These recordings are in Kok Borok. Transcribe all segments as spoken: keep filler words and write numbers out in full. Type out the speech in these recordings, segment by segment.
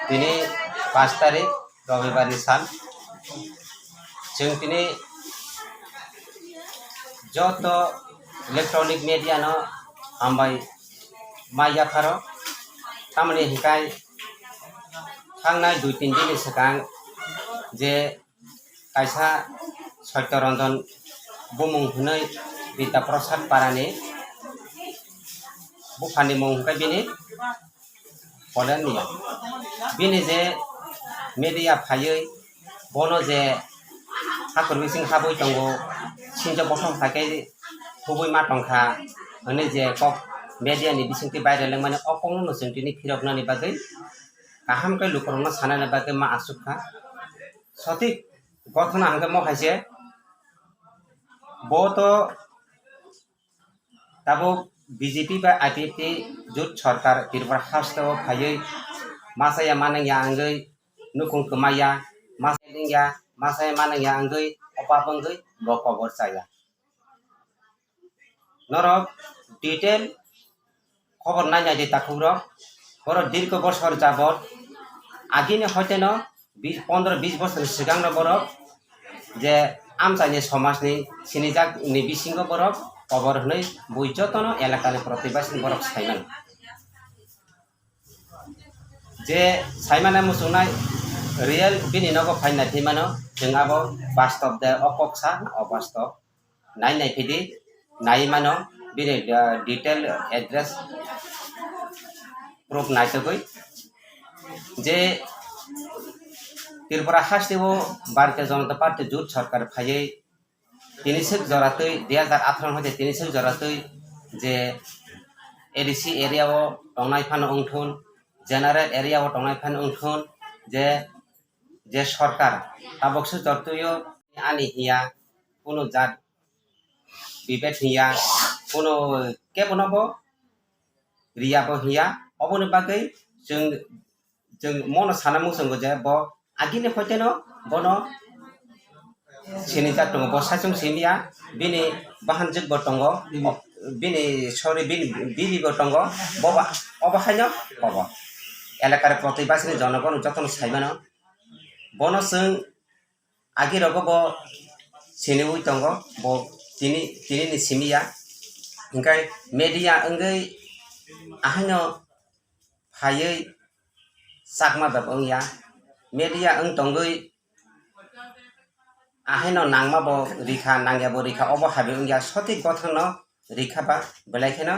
Tini pash tarik, robibar ni sal. Chwng tini joto electronic media no hambai ma yapharo. Tamoni hinkhe thangnai dui tin din ni swkang je kaisa Satya Ranjan bumung hwnwi Bidya Prasad Parani buphani mung hwnkhe bini Polennia. Bini je media phaiwi bono je hakur bising habwi tongo, sinjo bothong phaikhe thubui ma tongkha hwnwi je kok media ni bisingtwi viral wngmani o kokno no chwng tini phiroknani bagwi kaham khe lukurokno sanani bagwi ma aswk kha. Sotik gothona hwnkhe mo hai se bo to tabuk B J P bai I P F T jut sorkar Tripura hasteo phaiwi masa ya manang ya wngwi nukhung kwmai ya, masa ya lingya, masa ya manang ya wngwi opap wngwi bo kobor chaya. Norok detail khobor nai nai di takhukrok. Borok dirgho bosor jabot agini hoiteno bis, pondro bis bosor ni swkangno borok je amchaini somajni sinijak ni bisingo borok kobor hwnwi bui jotono elakani protibasini borok saimano. Je saimano muchungnai real bini nogo phai nai phi mano, chwng abo bastob de o kok sa na obastob. Nai nai phidi, nai mano, bini, ah, detail address proof naitugwi je Tripura hasteo Bharatiya Janata Party jut sarkar phaiwi tini swk joratwi, dui hajar atharo hoite tini swk joratwi je A D C area o tongnai phano wngthun, general area o tongnai phano wngthun, je, je sarkar tabuk swk jortwio ani hiya, kunu jat bibet hiya, kunu kebono bo riya bo hiya, oboni bagwi chwng, chwng mono sana muchungo je bo agini hoiteno bono sinijak tongo, bo saichung simiya, bini bahanjwk bo tongo, bini, sorry, bini bibi bo tongo, bo ba, obo haino kobo. Elakar protibasini jonogono jotono saimano, bono chwng Agi rogo bo siniwi tongo, bo tini, tini ni simi ya. Hinkhe media wngwi ahaino phaiwi chakma bebak wngya. Media wng tongwi ahaino nangma bo rikha, nangya bo rikha, obo habi wngya. Sotik gothano rikha ba belai kheno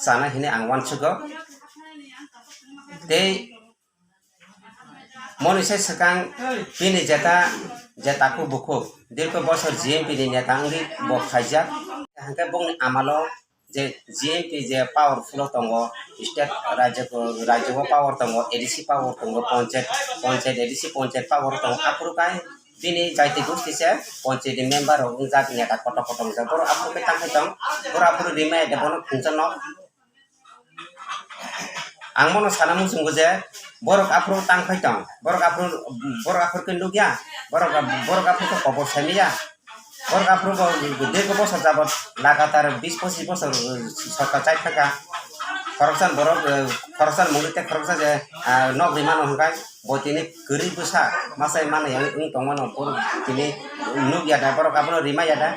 chana hinwi ang uansugo. Tei Moni se swkang bini jeta, je takhuk bukhuk dirgho bosor G M P ni neta wngwi bo phaijak. Hwnkhe bongni amalo je G M P je powerful o tongo, state rajyo, rajyo o power tongo, A D C power tongo, ponchayat, ponchayat A D C ponchayat power tongo, aphuru kai bini jaiti gosti se ponchayat ni member rok wngjak, neta kotor kotor wngjak. Borok aphuru khe tangkhai tong, borok aphuru rimai de bono khungsa nok. Ang bono sana muchungo je borok aphuru tang phai tong, borok aphuru, borok aphuru khe nukya, borok, borok aphuru khe kobor saimaya, borok aphuru bo dirgho bosor jabot lagatar bis pochis bosor sorkar chai thaka, khoroksa borok, khoroksa mungwi tei khoroksa je, ah, nok rimano hwnkhai bo tini kwrwi bwsa masa mano yang wng tongmano borok tini nukya da, borok abono rimaya da.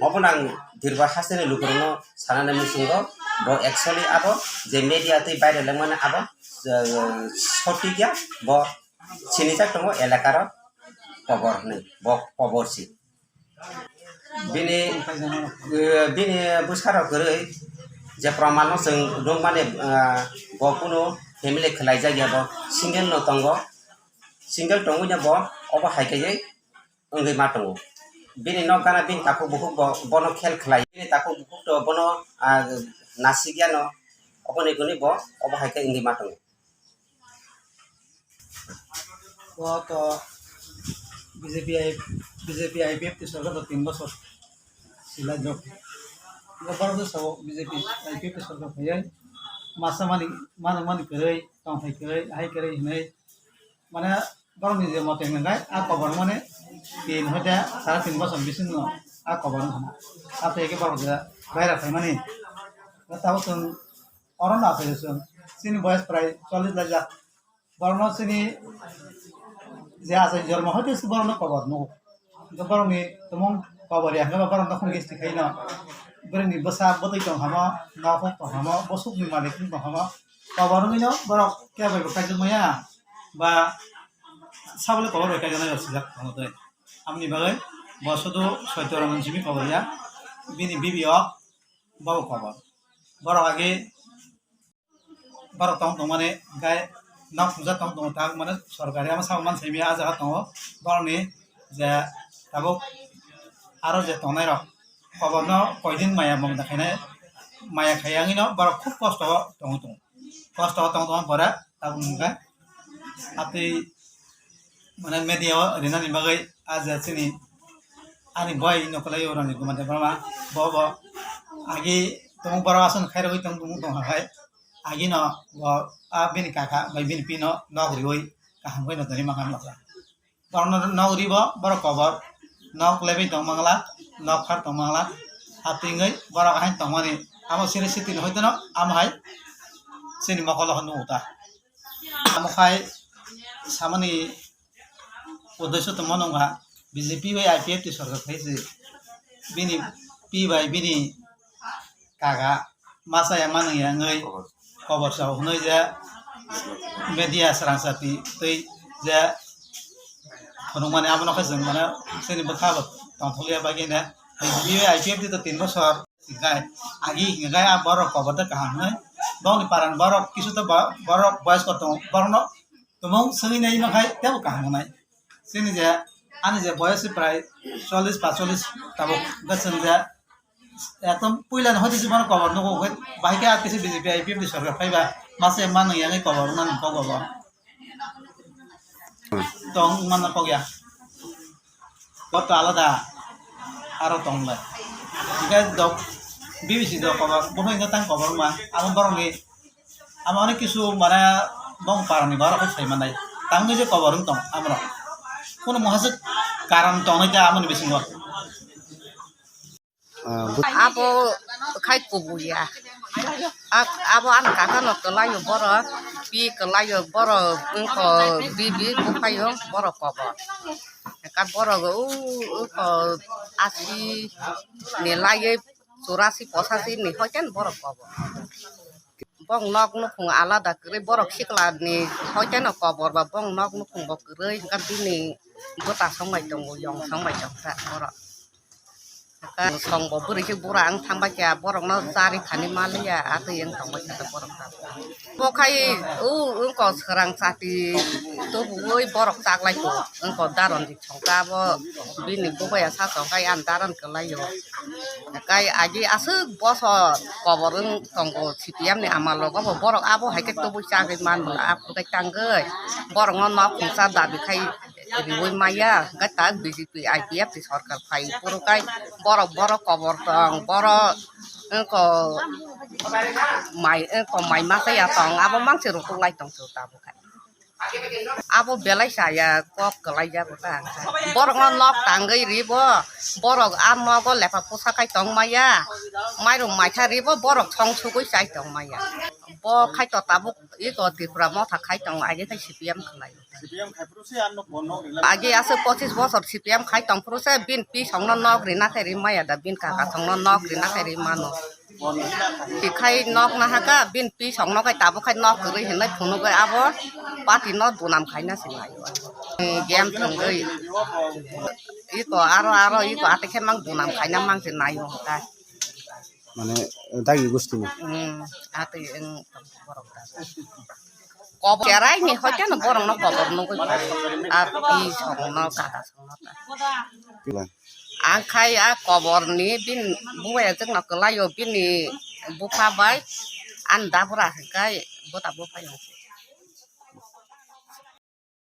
Obono ang Tripura hasteni lukurokno sanani muchungo, bo actually abo je media twi viral wngmani abo, eh, sotik ya, bo sinijak tongo elakaro kobor hinwi, bo kobor si. Bini, eh, bini bwsarok kwrwi je proman no chwng nukmani, eh, bo kunu family khwlaijak ya, bo single no tongo, single tongwi no bo obo hai kaiwi wngwi ma tongo. Bini nok gana bini takhuk bukhuk bo, bono khel khlai. Bini takhuk bukhuk to bono, ah, nasikya no. Oboni hwnwi bo obo hai khe wngwi ma tongo. Bo to B J P I, B J P I P F T sorkar to tin bosor sila jok. Bo borok sabo B J P I P F T sorkar phaiwi masa mani, mano mani kwrwi, tongthai kwrwi, hai kwrwi hwnwi. Mane borokni je mote hwnkhai a kobor mane tin hoite sare tin bosor bisingo a kobor wngkha na. Abo hai khe borok je baira phaimani. Tabuk chwng oro no asai chwng Chini boyes prai chollish laijak. Borokno chini je achai jormo hoite se borokno kobor nugo. Hingke borokni tumung kobor ya hingke borokno khum gesti khaino. Borokni bwsa bwtwi tong hamo, nokhung tong hamo, bwswkni malik wng tong hamo. Kobor wngwino borok kebo bai bo kaijak maya ba sabole kobor bai kaijaknai rok sijak tongo tei. Aboni bagwi bo sudu Soito Ramon simi kobor ya. Bini bibi o bo kobor. Borok age borok tong tongmani hingke nok sujak tong tongo tak mane sorkari ama sabo mansaimaya ah jaga tongo borokni je tabuk aro je tongnai rok koborno koidin maya mungda khainai maya khaiya wngwino borok khub kosto o tongwi tongo kosto o tong tongma pore tabuk hingke atwi mane media o rinani bagwi ah je chini ani boi no kwlai o Ranjit Kumar Debbarma bo bo agi tongo borok aswk khairogwi tong tong tong hai agino bo a bini kaka bai bini pino nok riwi kaham khe no tongwi mankha nokha. Borokno nok ribo borok kobor nok lebwi tong mangla nok khar tong mangla. Hatingwi borok hain tongmani amo siri sitini hoitono amo hai chini mokolo hwnwi uta. Amo khai samani uddesho tongma nongkha B J P bai I P F T sorkar khaisi bini pi bai bini kaga masa ya manung ya wngwi kobor sao hwnwi je media srang sati tei je phunukmani abono khe chwng mane chini bwkha bo tongthokya bagwi ne B J P bai I P F T to tin bosor. Hingkai agi hingkai a borok kobor de kaham hwnwi bongni paran borok kisu to borok boyes ko tong borokno tumung swngwi nai no khai tebo kaham hwnai. Chini je ani je boyes prai chollish pacholis tabuk hingke chwng je ekdom puila ni hoite se bono kobor nugo hingke bahai khe a kisa B J P I P F T sorkar phaiba masa manwi yangwi kobor wngmani kok bo. Tong mana kok ya. Kok to alada aro tong lai. Hingke dok B B C dok kobor, bono hingke tang kobor ma. Amo borok ni, amo ani kisu mana bong parani borok sai manai. Tang ni je kobor wng tong amro. Kono mohasik karan tong nai ta amoni bisingo. Ah, bu- Abo khai kubuya. A- abo ani kaka no kwlaio borok, pi kwlaio borok, wngkho bibi buphaio borok kobor. Eka borok o, wngkho asi ni laioi churasi posachi ni hoiten borok kobor. Bong nok nukhung alada kwrwi borok sikla ni hoiten no kobor ba bong nok nukhung bo kwrwi hwnkhe bini bwta song bai tongo, yong song bai tongkha borok. Song bo bwrwi khe bura wng thang bai kha, borok no chari thani ma liya, atwi wng tong bai kha borok. Bo khai o wngkho swrang chati tubuwi borok chaklai kho, wngkho daron di songkha abo bini bubaya sa songkha ani daron kwlai o. Kai agi aswk bosor kobor wng tongo C P M ni amal rogo bo borok abo hai khe tubui chagwi man bwla aphuru khe tangwi borok no nok khungsa dabi khai riui maya hwnkhe tak B J P I P F T sorkar phai phuru kai borok borok kobor tong borok wngkho mai wngkho mai masa ya tong abo mangsi rutuk lai tong tabuk khai. Abo belai saya kok kwlai jago ta. Borok no nok tangwi ribo, borok a nogo lepha pusa khai tong maya, mairum maitha ribo, borok song sugwi chai tong maya. Bo khai to tabuk iko Tripura motha khai tong age khai C P M khlai. Agi aswk pochis bosor C P M khai tong phuru se bin pi song no nok rina khe ri maya da bin kaka song no nok rina khe ri mano. Tikhai nok nahaka bin pi song no kai tabuk khai nok kwrwi hinwi phunugwi abo party no dunam khaina se naio. Game thwngwi iko aro aro iko atekhe mang dunam khaina mang se naio hwnkha. Mane dagi gusti ni. Hmm, atwi wng borok da. Kobor kerai ni hoite no borok no kobor nugwi a pi song no kaka song no ta. Ang khai a kobor ni bini bubai jwk no kwlai o bini bupha bai ani dabra hwnkhe bota buphai no.